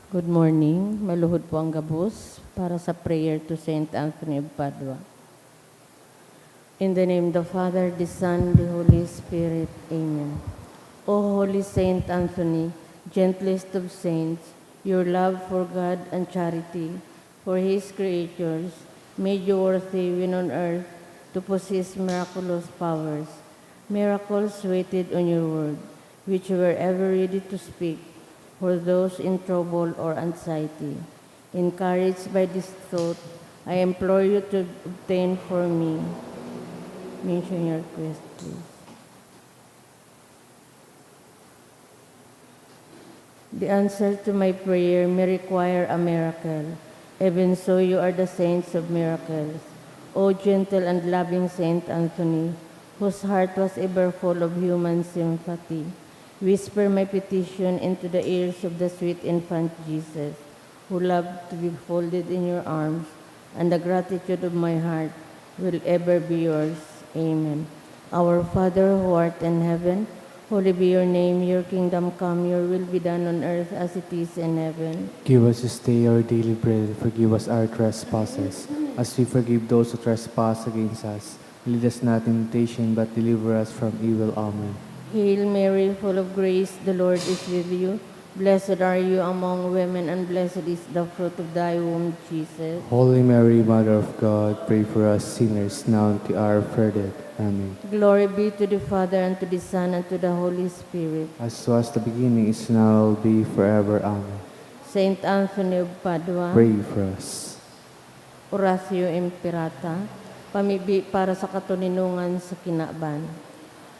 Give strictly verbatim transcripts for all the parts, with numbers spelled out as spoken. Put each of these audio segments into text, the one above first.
Good morning. Maluhod po ang gabos para sa prayer to Saint Anthony of Padua. In the name of the Father, the Son, the Holy Spirit. Amen. O Holy Saint Anthony, gentlest of saints, your love for God and charity for His creatures made you worthy when on earth to possess miraculous powers. Miracles waited on your word, which you were ever ready to speak for those in trouble or anxiety. Encouraged by this thought, I implore you to obtain for me. Mention your request, please. The answer to my prayer may require a miracle. Even so, you are the saints of miracles. O gentle and loving Saint Anthony, whose heart was ever full of human sympathy, whisper my petition into the ears of the sweet infant Jesus, who loved to be folded in your arms, and the gratitude of my heart will ever be yours. Amen. Our Father who art in heaven, holy be your name. Your kingdom come, your will be done on earth as it is in heaven. Give us this day our daily bread, and forgive us our trespasses, as we forgive those who trespass against us. Lead us not in temptation, but deliver us from evil. Amen. Hail Mary, full of grace, the Lord is with you. Blessed are you among women, and blessed is the fruit of thy womb, Jesus. Holy Mary, Mother of God, pray for us sinners, now and at the hour of our death. Amen. Glory be to the Father, and to the Son, and to the Holy Spirit. As was the beginning, is now, will be forever. Amen. Saint Anthony of Padua. Pray for us. Oratio Imperata, pamibi para sa katoninongan sa kinaban.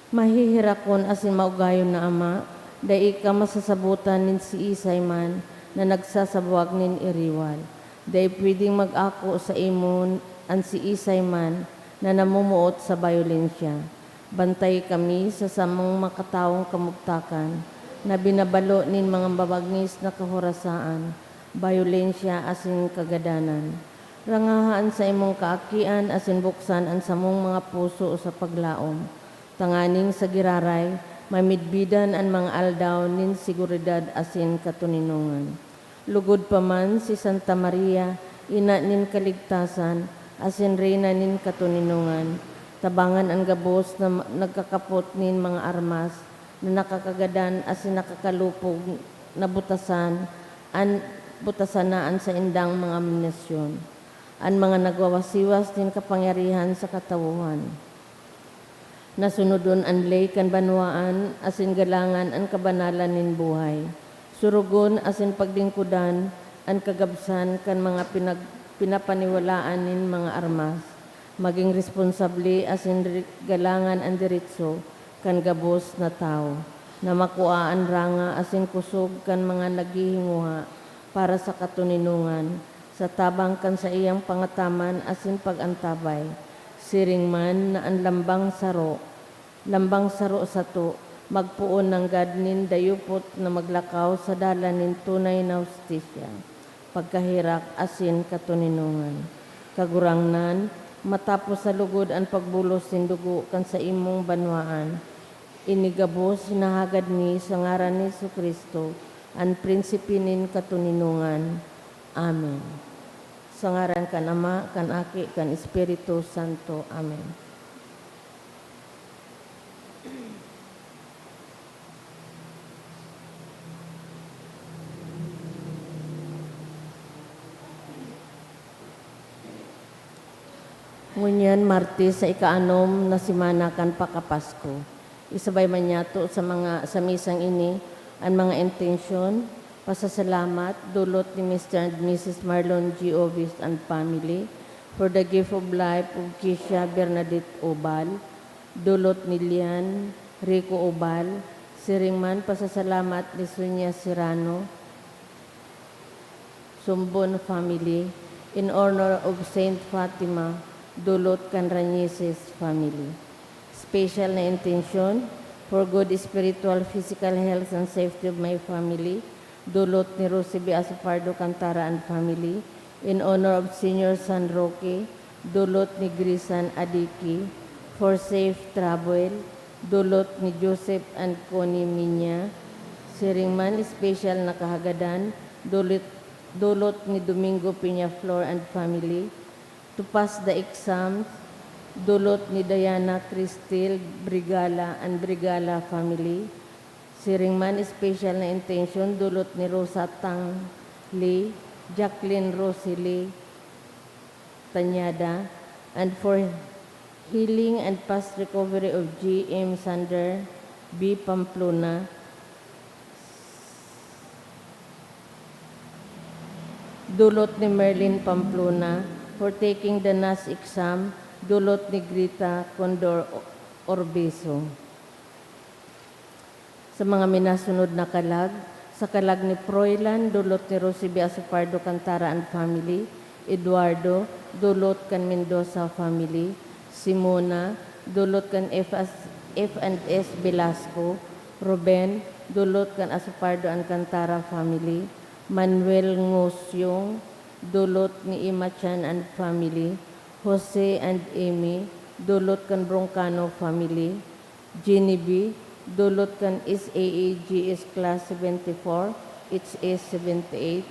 Maheherakon asin maugayon na Ama, dai ka masasabotan nin siisay man na nagsasabwag nin iriwal. Dai pwedeng mag-ako saimo an siisay man na namomoot sa bayolensya. Bantayi kami sa samong makatawong kamugtakan na binabalo nin mga mabangis na kahorasaan, bayolensya asin kagadanan. Rangaha an saimong kaakian asin buksan an samong mga puso sa paglaom, tanganing sa giraray, mamidbidan an mga aldaw nin seguridad asin katoninongan. Lugod pa man si Santa Maria, ina nin kaligtasan asin reyna nin katoninongan, tabangan an gabos na ma-, nagkakapot nin mga armas na nakakagadan asin nakakalupog na butasan an, butasan na an saindang mga minasyon, an mga nagwawasiwas nin kapangyarihan sa katawohan. Nasunodon an ley kan banwaan asin galangan an kabanalan nin buhay. Surugon asin paglingkodan an kagabsan kan mga pinag-, pinapaniwalaan nin mga armas. Magin responsable asin ri-, galangan an deretso kan gabos na tawo, na makua an ranga asin kosog kan mga naghihinguha para sa katoninongan, sa tabang kan saiyang pangataman asin pag-antabay. Siring man na an lambang saro, lambang saro sato, magpoon nanggad nin dayupot na maglakaw sa dalan nin tunay na hustisya, pagkaherak asin katoninongan. Kagurangnan, matapos sa lugod an pagbulos nin dugo kan saimong banwaan, ini gabos hinahagad mi sa ngaran ni Jesu-Cristo, an Prinsipe nin katoninongan. Amen. Sa ngaran kan Ama, kan Aki, kan Espiritu Santo. Amen. Ngunyan, Martes sa ikaanom na semana kan pakapasko. Isabay man niyato sa mga, sa misang ini, an mga intensyon, pasasalamat, dulot ni Mister and Missus Marlon G. Ovis and family for the gift of life of Kisha Bernadette Obal, dulot ni Lian Rico Obal, siring man pasasalamat ni Sonia Serrano, Sumbon family, in honor of Saint Fatima, dulot kan Rañeses family. Special na intensyon, for good spiritual, physical health and safety of my family, dulot ni Rosie B. Asopardo Cantara and family, in honor of Senior San Roque, dulot ni Grisan Adiki, for safe travel, dulot ni Joseph and Connie Minya, siring man special na kahagadan, dulot, dulot ni Domingo Peñaflor and family, to pass the exams, dulot ni Diana Cristil Brigala and Brigala family. Siring man, special na intention, dulot ni Rosa Tang Lee, Jacqueline Rosely Tañada, and for healing and fast recovery of G M Sander B Pamplona, dulot ni Merlin Pamplona, for taking the NAS exam, dulot ni Greta Condor Orbiso. Sa mga minasunod na kalag, sa kalag ni Froilan, dulot ni Rosie B. Asopardo Cantara and family, Eduardo, dulot kan Mendoza family, Simona, dulot kan F S, F and S Velasco, Ruben, dulot kan Asopardo and Cantara family, Manuel Ngosyong, dulot ni Emma Chan and family, Jose and Amy, dulot kan Broncano family, Jenny B, dulot kan S A A G S Class seventy-four, H S seventy-eight,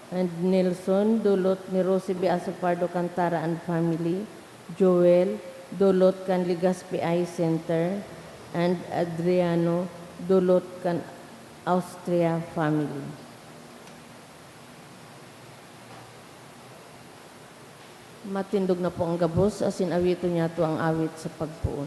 and Nelson, dulot ni Rosie B. Asopardo Cantara and family, Joel, dulot kan Legazpi Eye Center, and Adriano, dulot kan Austria family. Matindog na po ang gabos, asin awiton niyato ang awit sa pagpoon.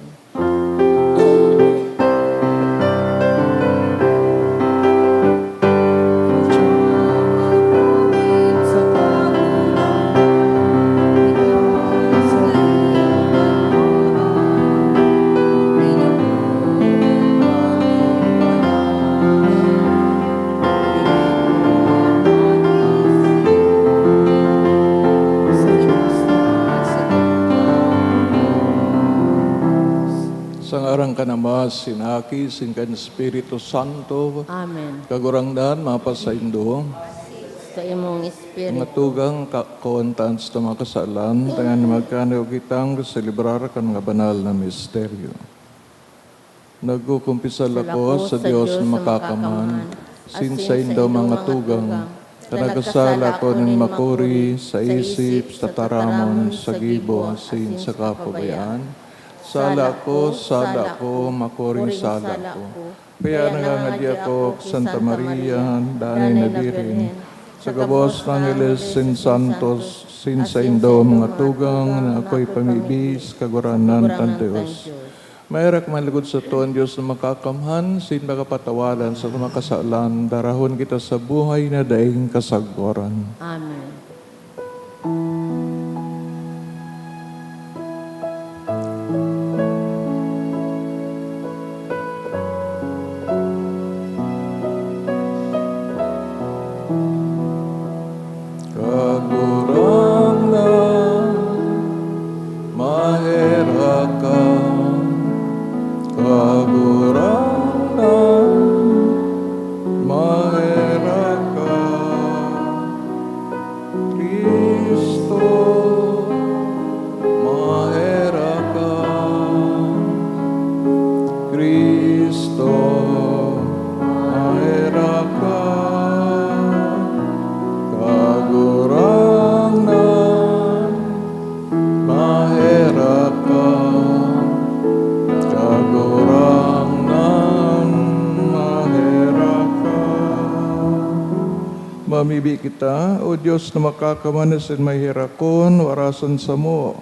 Sa ngaran kan Ama, sin Aki, sin kan Espiritu Santo. Amen. Kagurangnan, mapasaindo. Sa imong espiritu. Mga tugang, ka-, kaontan sa mga kasalan, tangan magkano kitang selebrar kan mga banal na misteryo. Nagkukumpisal ako sa Dios na makakaman, asin saindo mga tugang, ta nagkasala ako nin makuri sa isip, sa taramon, sa gibo, asin sa kapabayaan. Sala ako, sala ako, makuring sala ako. Kaya nangangadi ako ki Santa Maria, Danay na Birhen, sa gabos na angeles sin santos, sin saindo mga tugang na akoy pamibi sa Kagurangnan kan Dios. Maherak man lugod sato an Dios na Makakamhan, asin makapatawadan sa mga kasalan, darahon kita sa buhay na daing kasagoran. Amen. Kagurangnan, maherak ka. Kagurangnan, maherak ka. Cristo, maherak ka. Cristo, maherak ka. Kagurangnan, maherak ka. Kagurangnan, maherak ka. Mamibi kita, O Dios na Makakamhan asin Maherakon, warasan samo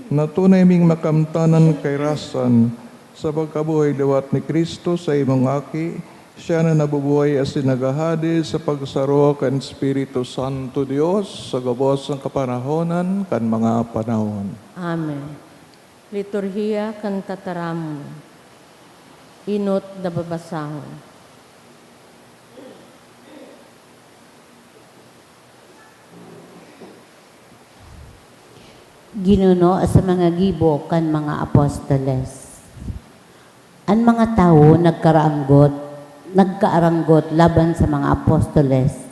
na tunay ming makamtan an kairasan sa pagkabuhay liwat ni Cristo, saimong Aki, siya na nabubuhay asin naghahade sa pagsaro kan Espiritu Santo, Dios, sa gabos kan kapanahonan kan mga panahon. Amen. Liturhiya kan Tataramon. Enot na babasahon. Ginuno sa mga gibo kan mga apostoles. An mga tawo nagkaranggot, nagkaaranggot laban sa mga apostoles.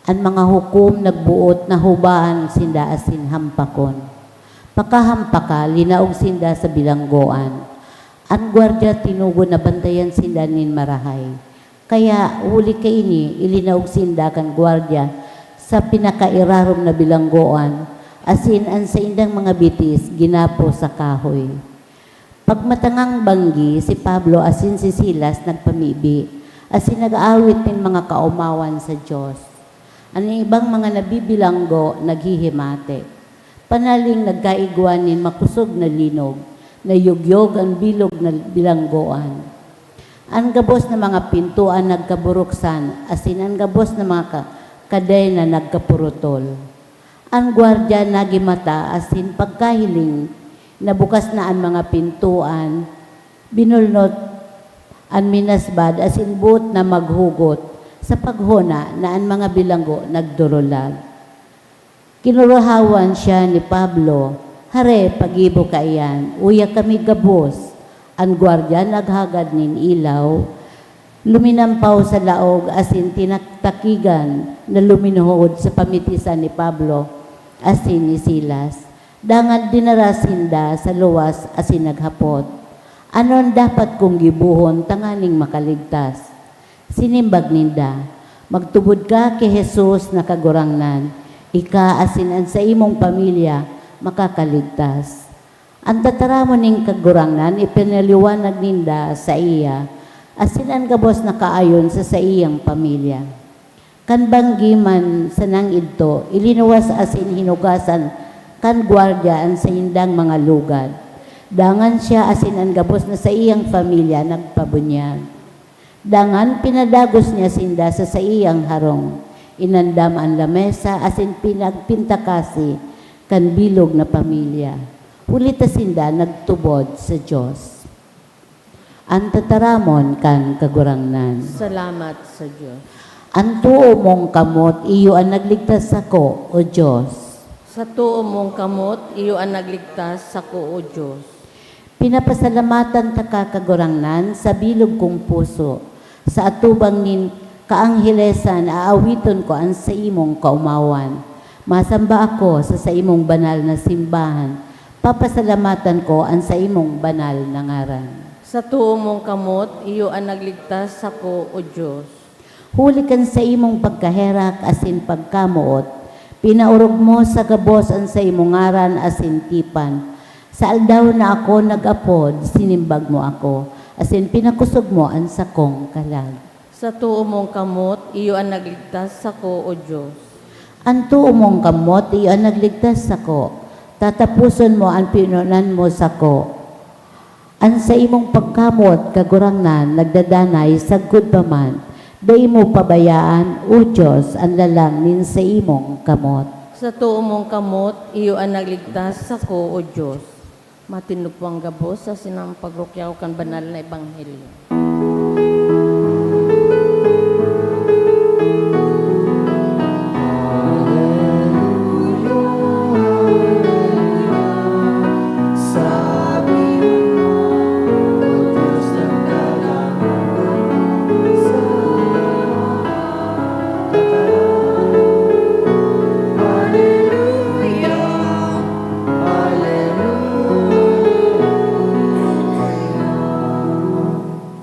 An mga hukom nagboot na hubaan sinda asin hampakon. Pakahampaka, linaog sinda sa bilanggoan. An gwardiya tinugon na bantayan sinda nin marahay. Kaya huli kaini, ilinaog sinda kan gwardiya sa pinakairarom na bilanggoan, asin an saindang mga bitis ginapos sa kahoy. Pagmatangang banggi, si Pablo asin si Silas nagpamibi, asin nag-aawit nin mga kaomawan sa Dios. An ibang mga nabibilanggo naghihimate. Panaling nagkaigwa nin makosog na linog, nayugyog an bilog na bilanggoan. An gabos na mga pintoan nagkaburuksan, asin an gabos na mga ka-, kadena nagkapurutol. An gwardiya nagimata asin pagkahiling, nabukas na an mga pintoan, binulnot an minasbad asin boot na maghugot sa paghona na an mga bilanggo nagdurulag. Kinurahawan siya ni Pablo, "Hare, pagibo kaiyan, uya kami gabos." An gwardiya naghagad nin ilaw, luminampaw sa laog asin tinaktakigan na luminuhod sa pamitisan ni Pablo asin ni Silas. Dangan dinara sinda sa luwas asin naghapot, "Ano an dapat kong gibohon tanganing makaligtas?" Sinimbag ninda, "Magtubod ka ki Jesus na Kagurangnan, ika asin an saimong pamilya makakaligtas." An tataramon nin Kagurangnan ipinaliwanag ninda saiya, asin an gabos na kaayon sa saiyang pamilya. Kan banggi man sanang idto, ilinuwas asin hinugasan kan gwardiya an saindang mga lugad. Dangan siya asin an gabos na saiyang pamilya nagpabunyag. Dangan pinadagos niya sinda sa saiyang harong. Inandam an lamesa asin pinagpintakasi kan bilog na pamilya. Huli ta sinda nagtubod sa Dios. An tataramon kan Kagurangnan. Salamat sa Dios. An too mong kamot iyo an nagligtas sako, O Dios. Sa too mong kamot, iyo an nagligtas sako, O Dios. Pinapasalamatan taka, Kagurangnan, sa bilog kong puso. Sa atubang nin kaanghelesan, aawiton ko an saimong kaomawan. Masamba ako sa saimong banal na simbahan. Papasalamatan ko an saimong banal na ngaran. Sa too mong kamot, iyo an nagligtas sako, O Dios. Huli kan saimong pagkaherak asin pagkamoot, pinaorog mo sa gabos an saimong ngaran asin tipan. Sa aldaw na ako nag-apod, sinimbag mo ako, asin pinakosog mo an sakong kalag. Sa too mong kamot, iyo an nagligtas sako, O Dios. An too mong kamot, iyo an nagligtas sako. Tataposon mo an pinonan mo sako. An saimong pagkamot, Kagurangnan, nagdadanay sagkod pa man. Dai mo pabayaan, O Dios, an lalang nin saimong kamot. Sa too mong kamot, iyo an nagligtas sako, O Dios. Matindog po ang gabos asin an pagrukyaw kan banal na ebanghelyo.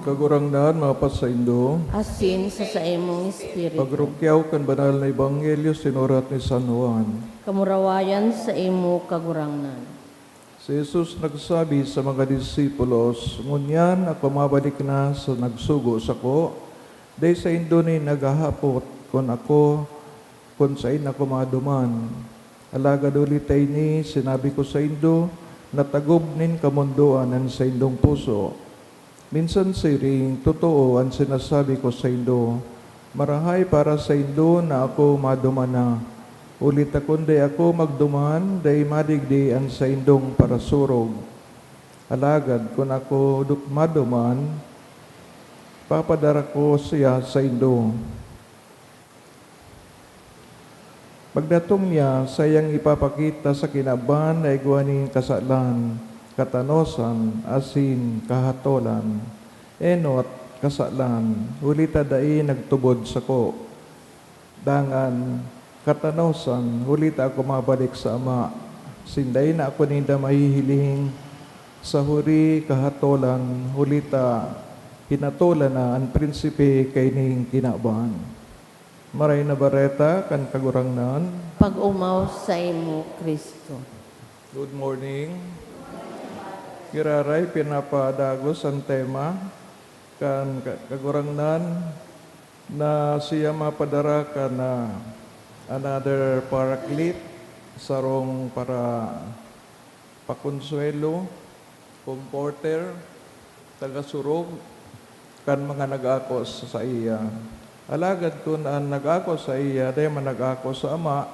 Kagurangnan, mapasaindo. Asin sa saimong espiritu. Pagrukyaw kan banal na ebanghelyo sinurat ni San Juan. Kamurawayan saimo, Kagurangnan. Si Jesus nagsabi sa mga disipulos, "Ngunyan ako mabalik na sa nagsugo sako. Dai saindo nin naghahapot kun ako, kun saen ako maduman. Alagad huli ta ini, sinabi ko saindo, na tagob nin kamondoan an saindong puso. Minsan siring, totoo an sinasabi ko saindo, marahay para saindo na ako maduman na. Huli ta kun dai ako magduman, dai madigdi an saindong parasurog. Alagad kun ako du-, maduman, papadara ko siya saindo." Pagdatong niya, saiyang ipapakita sa kinaban na igwa nin kasalan, katanosan, asin kahatolan. Enot, kasalan, huli ta dai nagtubod sako. Dangan, katanosan, huli ta ako mabalik sa Ama. Asin dai na ako ninda mahihiling sa huri kahatolan, huli ta Hinatolan na an prinsipe kaining kinaban. Maray na Bareta kan Kagurangnan. Pag-omaw saimo, Cristo. Good morning. Giraray, pinapadagos an tema kan Ka-, Kagurangnan na siya mapadara kan, ah, another Paraclete, sarong para pakonsuwelo, comforter, tagasurog kan mga nag-ako sa saiya. Alagad kun an nag-ako saiya dai man nag-ako sa Ama,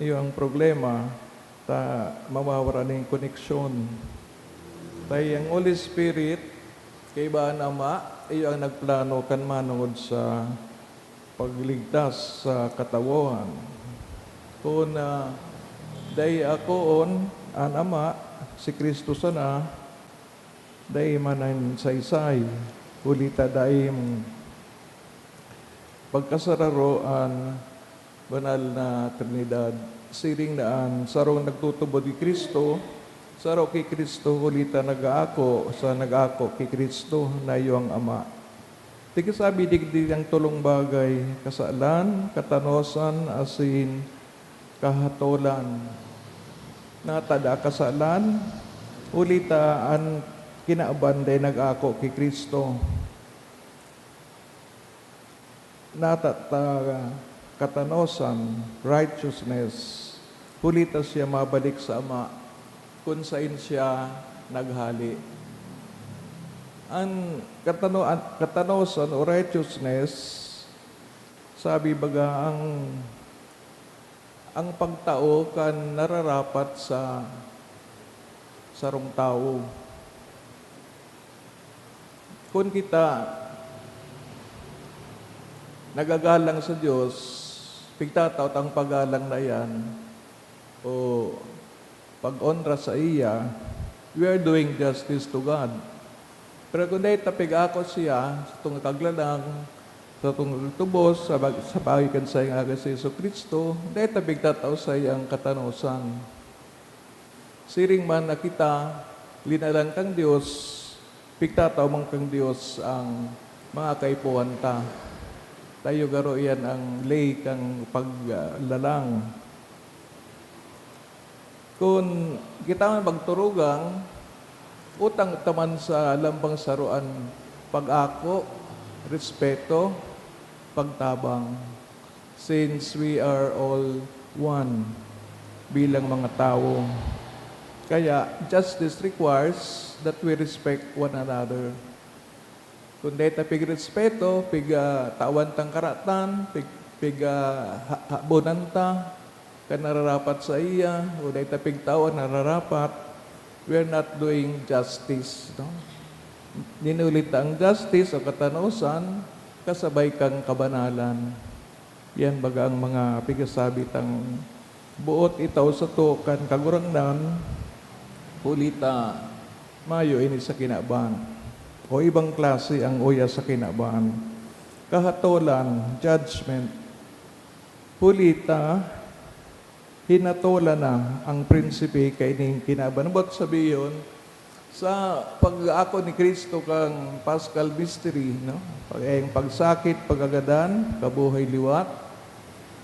iyo an problema, ta mawawara nin koneksyon. Ta an Holy Spirit, kaiba an Ama, iyo an nagplano kan manongod sa pagligtas sa katawohan. Kun, ah, dai akoon an Ama, si Cristo sana, dai man an saysay, huli ta dai pagkasararo an banal na Trinidad. Siring na an sarong nagtutubod ki Cristo, saro ki Cristo, huli ta nag-aako sa nag-ako ki Cristo na iyo an Ama. Tigsabi digdi an tolong bagay, kasalan, katanosan, asin kahatolan. Natada kasalan, huli ta an kinaban dai nag-ako ki Cristo. Natata katanosan, righteousness, huli ta siya mabalik sa Ama, kun saen siya naghale. An katano-, an katanosan o righteousness, sabi baga, ang, ang pagtao kan nararapat sa sarong tawo. Kun kita nagagalang sa Dios, pigtatao tang paggalang na iyan o pag-onra saiya, we are doing justice to God. Pero kun dai ta pig-ako siya sa tungod kaglalang, sa tungod tubos, sa bag-, sa bagay kan saiyang Aki si Jesu-Cristo, dai ta pigtatao saiyang katanosan. Siring man na kita linalang kan Dios, pigtatao man kan Dios ang mga kaipuhan ta. Ta iyo garo iyan ang ley kan paglalang. Kun kita man magturugang, utang ta man sa lambang saro an pag-ako, respeto, pagtabang. Since we are all one bilang mga tawo. Kaya, justice requires that we respect one another. Kun dai ta pigrespeto, pig, ah, tawan tang karatan, pig, pig, ah, ha-, habonan ta kan nararapat saiya, o dai ta pigtao an nararapat, we are not doing justice, no? Dinuli ta ang justice o katanosan kasabay kan kabanalan. Yan baga ang mga pigasabi tang boot itao sato kan Kagurangnan, huli ta mayo ini sa kinaban, o ibang klase ang uya sa kinaban. Kahatolan, judgment. Huli ta, hinatolan na ang prinsipe kaining kinaban. Ba't sabihon, sa pag-ako ni Cristo kan Paschal Mystery, no? Pag, eh, pagsakit, pagkagadan, kabuhay liwat,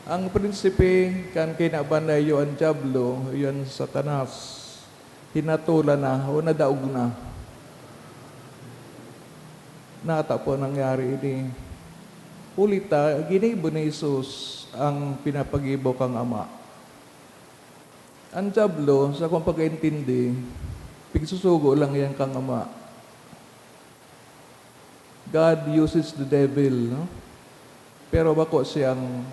ang prinsipe kan kinaban na iyo an Diablo, iyo an Satanas, hinatolan na o nadaog na. Nata po nangyari ini. Huli ta, ginibo ni Jesus ang pinapagibo kan Ama. An Diablo, sa akong pagkaintindi, pigsusugo lang iyan kan Ama. God uses the devil, no? Pero bako siyang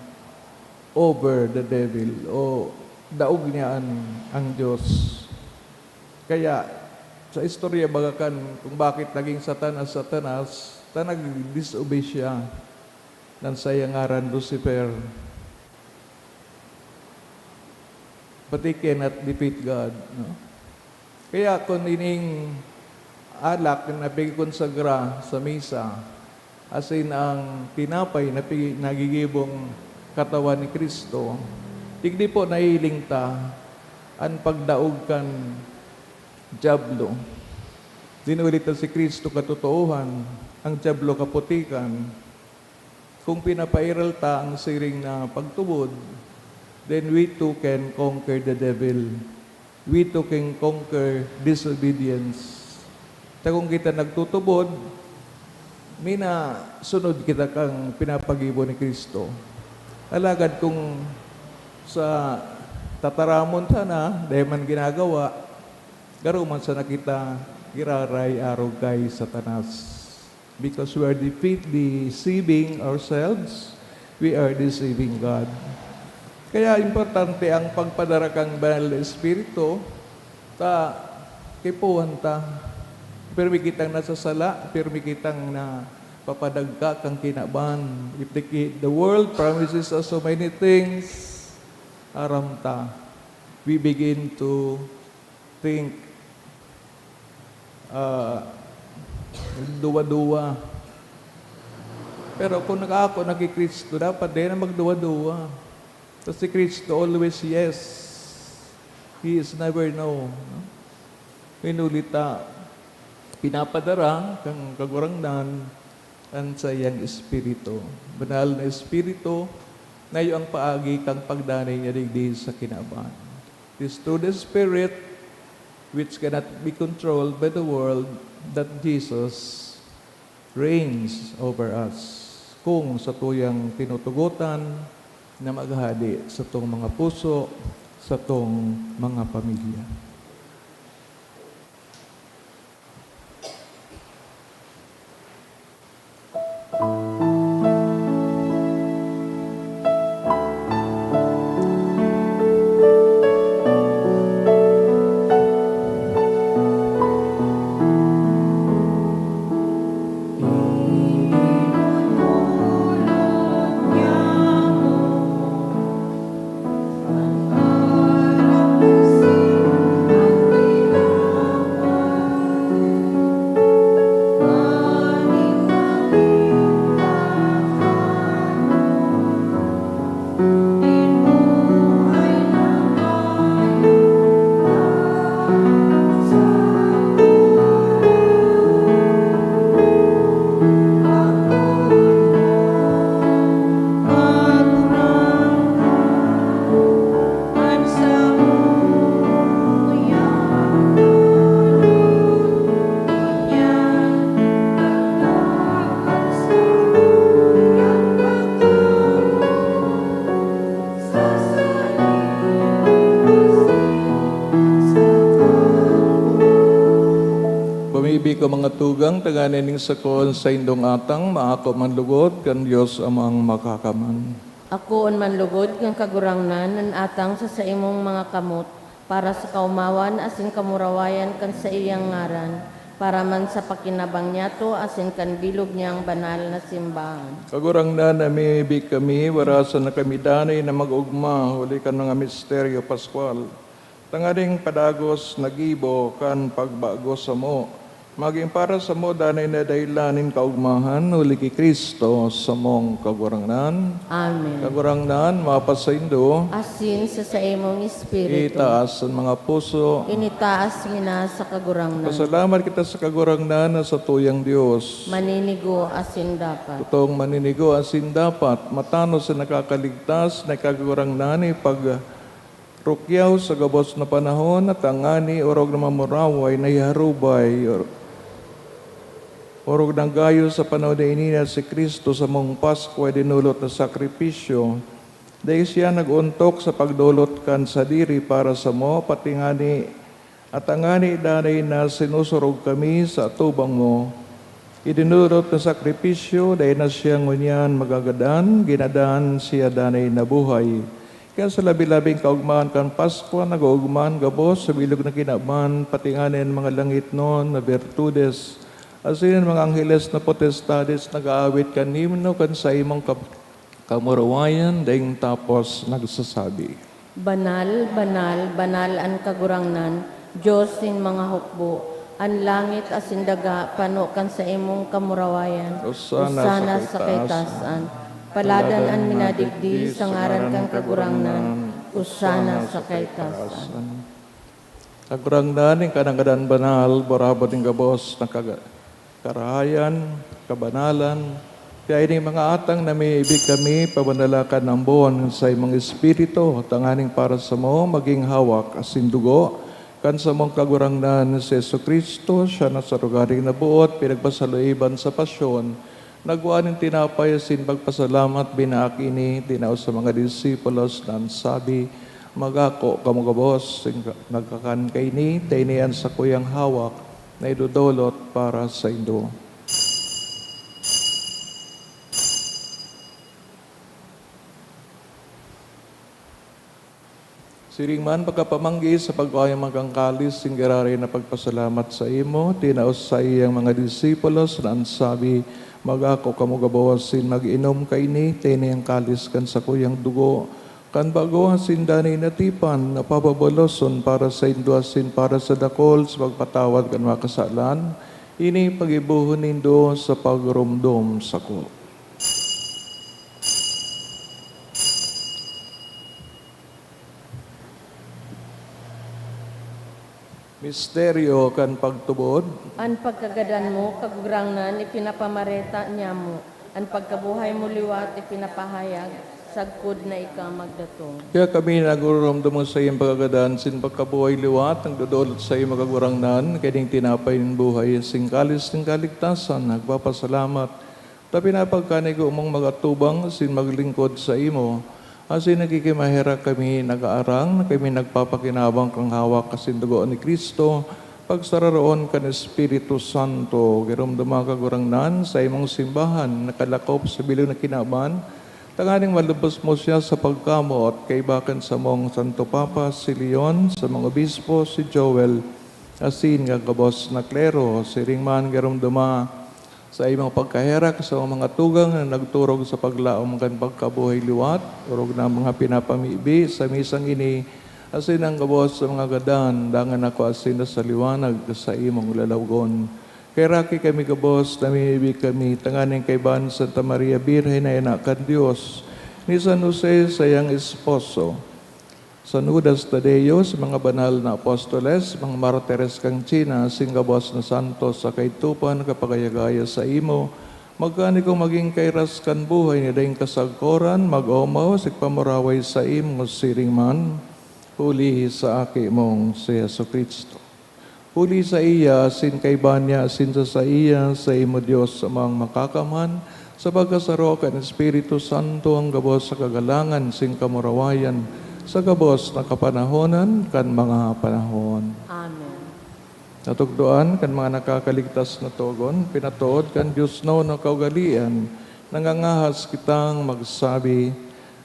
over the devil o daog niya an, ang Diyos. Kaya, sa istorya baga kan kung bakit naging Satanas, Satanas, ta nag-disobey siya. Nan saiyang ngaran, Lucifer. But he cannot defeat God, no? Kaya kun ining alak na pigkonsagra sa misa, asin ang tinapay na pi-, nagigibong katawan ni Cristo, digdi po nahiling ta an pagdaog kan Diablo. Dinuli ta si Cristo katotoohan, ang Diablo kaputikan. Kung pinapairal ta ang siring na pagtubod, then we too can conquer the devil. We too can conquer disobedience. Ta kung kita nagtutubod, minasunod kita kan pinapagibo ni Cristo. Alagad kung sa tataramon ta na, dai man ginagawa, garo man sana kita giraray arog kay Satanas. Because we are defe-, deceiving ourselves, we are deceiving God. Kaya importante ang pagpadara kan Banal na Espiritu, ta kaipuhan ta. Pirmi kitang nasasala, pirmi kitang napapadagka kan kinaban. If the ki-, the world promises us so many things, aram ta, we begin to think, ah, duwa-duwa. Pero kung nakaako na ki Cristo, dapat di na magduwa-duwa. So, si Cristo always yes. He is never no, no? Hinuli ta, pinapadara kan Kagurangnan an saiyang Espiritu. Banal na Espiritu, na iyo ang paagi kan pagdanay niya digdi sa kinaban. It is through the Spirit, which cannot be controlled by the world, that Jesus reigns over us. Kung satuyang tinutugotan na maghahade satong mga puso, satong mga pamilya. Pamibi ko, mga tugang, tanganing ning sako an saindong atang maako man lugod kan Dios Amang Makakaman. Akoon man lugod kan Kagurangnan an atang sa saimong mga kamot, para sa kaomawan asin kamurawayan kan saiyang ngaran, para man sa pakinabang niyato asin kan bilog niyang banal na simbahan. Kagurangnan, namimibi kami, warasan na kami danay na mag-ogma huli kan mga misteryo paskwal, tanganing padagos na gibo kan pagbago samo, magin para samo danay na dahelan nin kaogmahan, huli ki Cristo, samong Kagurangnan. Amen. Kagurangnan, mapasaindo. Asin sa saimong espiritu. Itaas an mga puso. Initaas ngina sa Kagurangnan. Pasalamat kita sa Kagurangnan na satuyang Dios. Maninigo asin dapat. Totoong maninigo asin dapat, matanos na nakakaligtas na Kagurangnan, ipag- rukyaw sa gabos na panahon, at tangani orog na mamuraway na iharubay, or-, orog na gayo sa panahon na ini na si Cristo samong Paskwa dinolot na sakripisyo. Dai siya nag-ontok sa pagdolot kan sadiri para samo, pati ngani, at tangani danay na sinusurog kami sa atubang mo. Idinolot na sakripisyo, dai na siya ngunyan magagadan, ginadan siya danay na buhay. Kaya sa labi-labing kaogmahan kan Paskwa, nag-oogmahan gabos sa bilog na kinaban, pati ngani an mga langitnon na birtudes, asin an mga angheles na potestades nag-aawit kan himno kan saimong kap-, kamurawayan, daing tapos nagsasabi, "Banal, banal, banal an Kagurangnan, Dios nin mga hukbo. An langit asin daga pano kan saimong kamurawayan. Hosanna sa kaitaas-an. Paladan an minadigdi sa ngaran kan Kagurangnan. Hosanna sa kaitaas-an." Kagurangnan, nin kanangadan banal, barabad nin gabos na kaga-, karahayan, kabanalan. Kaya ining mga atang na may ibig kami, pabanalakan ambon sa imong Espiritu, tanganing para samo magin hawak asin dugo kan samong Kagurangnan si Jesu-Cristo, siya na sa lugaring naboot, pinagpasaluiban sa pasyon, nagwa nin tinapay asin pagpasalamat, binaak ini, tinao sa mga disipulos na an sabi, "Magako kamo gabos, sing-, nagkakan kaini, ta ini an sakuyang hawak na idodolot para saindo." Siring man, pagkapamanggi sa pagkuha kan kalis, singgiraray na pagpasalamat saimo, tinao sa saiyang mga disipulos na an sabi, "Magako kamo gabos asin mag-inom kaini, ta ini an kalis kan sakuyang dugo, kan bago asin danay na tipan, na pababaloson para saindo asin para sa dakul sa pagpatawad kan mga kasalan. Ini paggibohon nindo sa pagromdom sako." Misteryo kan pagtubod. An pagkagadan mo, Kagurangnan, ipinapamareta niamo. An pagkabuhay mo liwat, ipinapahayag, sagkod na ika magdatong. Kaya kami nagururumdom sa iyong pagkagadan, sin pagkabuhay liwat, nagdodolot sa iyo, Kagurangnan, kaining tinapay nin buhay, sin kalis nin kaligtasan, nagpapasalamat, ta pinapagkanigo mong mag-atubang asin maglingkod saimo. Asin nagkikimaherak kami, nag-aarang na kami nagpapakinabang kan hawak asin dugo ni Cristo, pagsararoon kan Espiritu Santo. Giromdoma, Kagurangnan, saimong simbahan, nakalakop sa bilog na kinaban, tanganing malubos mo siya sa pagkamot, kaiba kan samong Santo Papa, si Leon, samong obispo, si Joel, asin kan gabos na klero. Siring man, giromdoma, saimong pagkaherak sa mga tugang na nagturog sa paglaom kan pagkabuhay liwat, orog na mga pinapamibi sa misang ini, asin an gabos sa mga gadan, dangan ako asin na sa liwanag sa imong lalawogon. Kaheraki kami gabos, namimibi kami, tanganing kaiba ni Santa Maria Birhen na ina kan Dios, ni San Jose, saiyang esposo, San Judas Tadeo, sa mga banal na apostoles, mga martires kan China, asin gabos na santos sa kaidtopan, kapagayagaya saimo, magkanigong magin kairas kan buhay na daing kasagkoran, mag-omaw, asin pamuraway saimo, siring man, huli sa Aki mong si Jesu-Cristo. Huli saiya, asin kaiba niya, asin sa saiya, saimo, Dios Amang Makakamhan, sa pagkasaro kan Espiritu Santo, an gabos sa kagalangan asin kamurawayan, sa gabos na kapanahonan kan mga panahon. Amen. Natukdoan kan mga nakakaligtas na togon, pinatood kan diosnon na kaugalean, nangangahas kitang magsabi,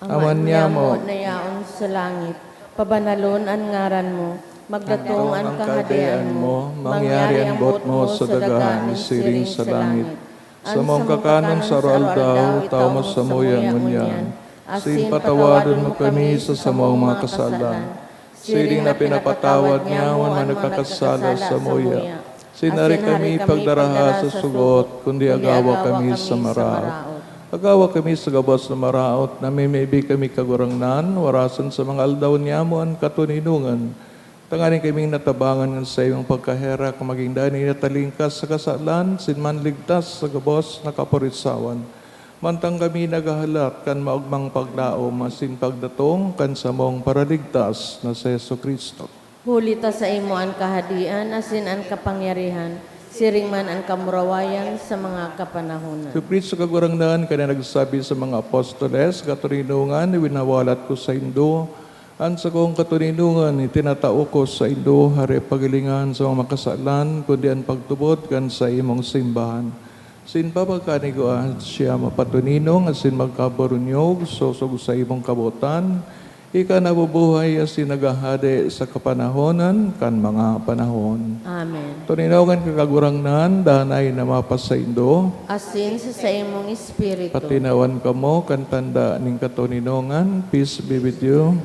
Ama niamo na yaon sa langit, pabanalon an ngaran mo, magdatong an kahadean mo, mangyari an boot mo sa daga siring sa langit. Samong kakanon sa aroaldaw, itao mo samuya ngunyan, asin patawadon mo kami sa samong mga kasalan, siring na pinapatawad niya an mga nagkakasala samuya. Asin dai kami pagdaraha sa sugot, kundi agawa kami sa maraot. Agawa kami sa gabos na maraot, namimibi kami, Kagurangnan, warasan sa mga aldaw niamo an katoninongan, tanganing kaming natabangan kan saimong pagkaherak, magin danay na talingkas sa kasalan, asin manligtas sa gabos na kapurisawan. Mantang kami naghahalat kan maogmang paglaom asin pagdatong kan samong Paraligtas na si Jesu-Cristo. Huli ta saimo an kahadean asin an kapangyarihan, siring man an kamurawayan sa mga kapanahonan. Si Cristo Kagurangnan, kaya nagsabi sa mga apostoles, "Katoninongan, winawalat ko saindo, an sakong katoninongan itinatao ko saindo, dai paghilingan sa mga makasalan, kundi an pagtubod kan saimong simbahan." Asin papagkanigoan siya mapatoninong asin magkaburunyog, sosog sa imong kabotan, ika nabubuhay asin naghahade sa kapanahonan kan mga panahon. Amen. Toninongan ka, Kagurangnan, danay na mapasaindo. Asin sa saimong espiritu. Patinawan kamo kan tanda nin katoninongan. Peace be with you.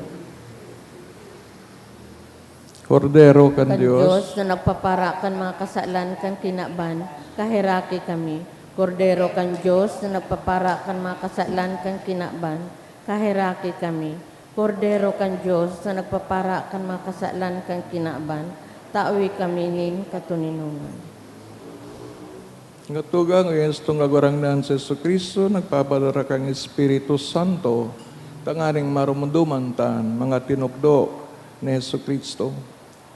Kordero kan Dios. Dios na nagpapara kan mga kasalan kan kinaban, kaheraki kami. Kordero kan Dios na nagpapara kan mga kasalan kan kinaban, kaheraki kami. Kordero kan Dios na nagpapara kan mga kasalan kan kinaban, Tawi kami nin katoninongan. Ngatugang o yestong Kagurangnan si Jesu-Cristo, nagpapadara kan Espiritu Santo, tanganing maromdoman ta an mga tinukdo ni Jesu-Cristo.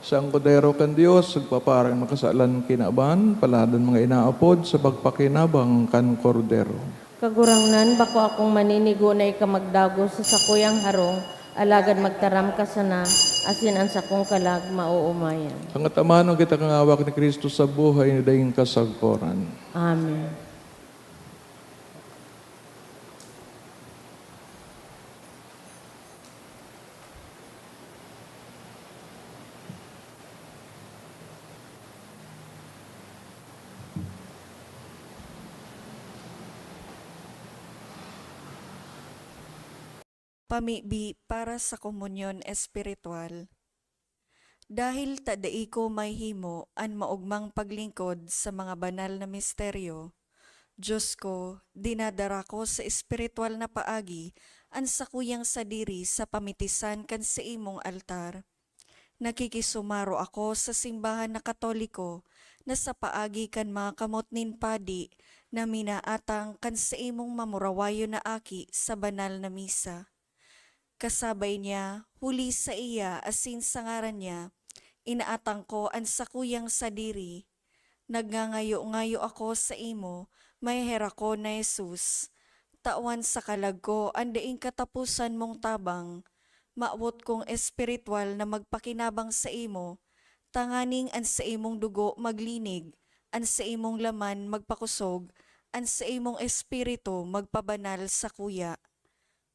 Siyang Kordero kan Dios, nagpaparang makasalan kinaban, palad an mga inaapod sa pagpakinabang kan Kordero. Kagurangnan, bako akong maninigo na ika magdagos sa sakuyang harong, alagad magtaram ka sana, asin an sakong kalag maoomayan. Ang kataman kita kan hawak ni Cristo sa buhay na daing kasagkoran. Amen. Pamibi para sa komunyon espiritual. Dahil ta dai ko mahihimo an maogmang paglingkod sa mga banal na misteryo, Diyos ko, dinadara ko sa espiritual na paagi an sakuyang sadiri sa pamitisan kan saimong altar. Nakikisumaro ako sa simbahan na Katoliko na sa paagi kan mga kamot nin padi na minaatang kan saimong mamurawayon na aki sa banal na misa. Kasabay niya, huli saiya asin sa ngaran niya, inaatang ko an sakuyang sadiri. Nagngangayo-ngayo ako saimo, maheherakon na Jesus. Tawan sa kalag ko an daing kataposan mong tabang. Mawot kong espiritual na magpakinabang saimo, tanganing an saimong dugo maglinig, an saimong laman magpakosog, an saimong espiritu magpabanal sakuya.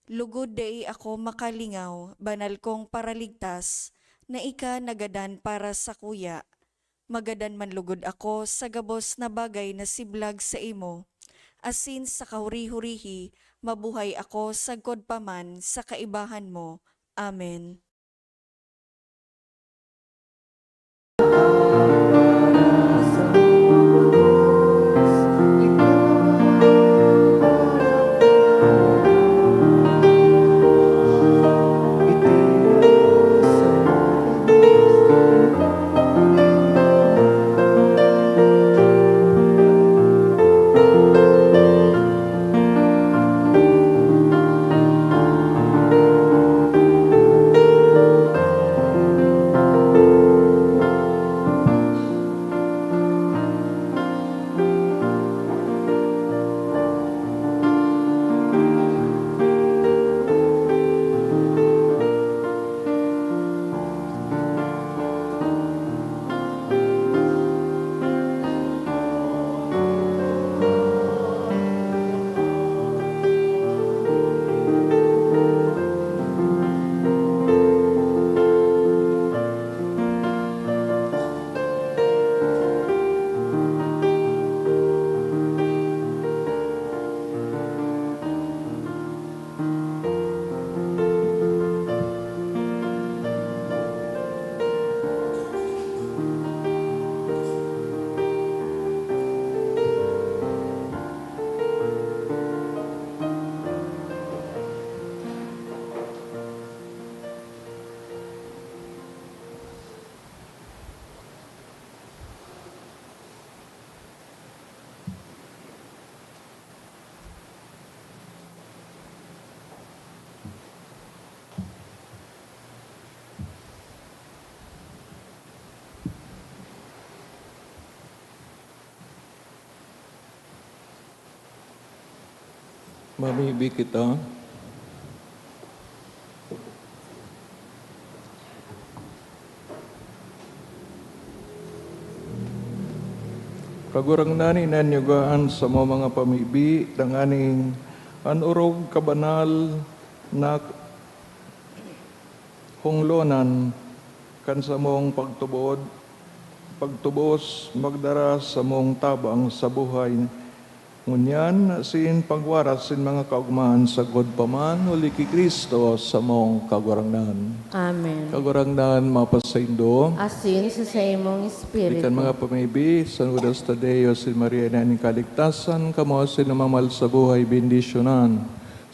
Lugod dai ako makalingaw, banal kong Paraligtas, na ika nagadan para sakuya. Magadan man lugod ako sa gabos na bagay na siblag saimo, asin sa kahuri-hurihi mabuhay ako sagkod pa man sa kaibahan mo. Amen. Mamibi kita. Kagurangnan, inanyugaan samo mga pamibi, tanganing an orog kabanal na honglonan kan samong pagtubod, pagtubos magdara samong tabang sa buhay ngunyan, asin pagwaras nin mga kaogmahan sagkod pa man, huli ki Cristo samong Kagurangnan. Amen. Kagurangnan mapasaindo. Asin sa saimong espiritu. Ikan mga pamibi, San Judas Tadeo, San Maria na ning Kaligtasan, kamo asin namamal sa buhay, bendisyonan.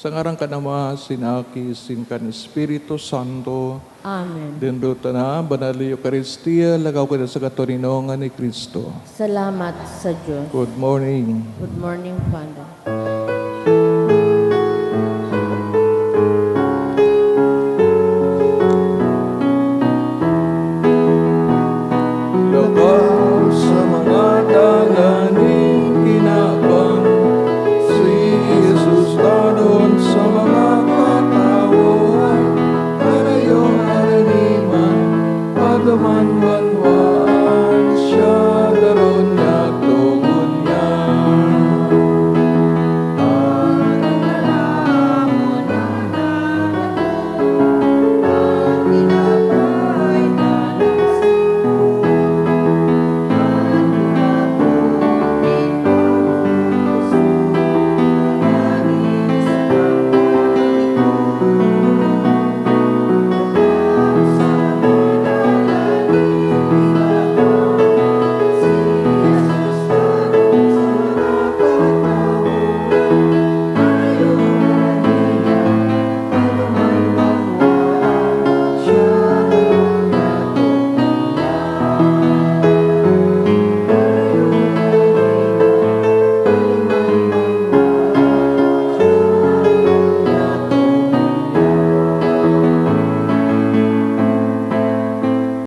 Sa ngaran kan Ama, sin Aki, sin kan Espiritu Santo. Amen. Dinduta na, Banal na Eukaristia, lagaw ko na sa katoninongan ni Cristo. Salamat sa Diyos. Good morning. Good morning, Father.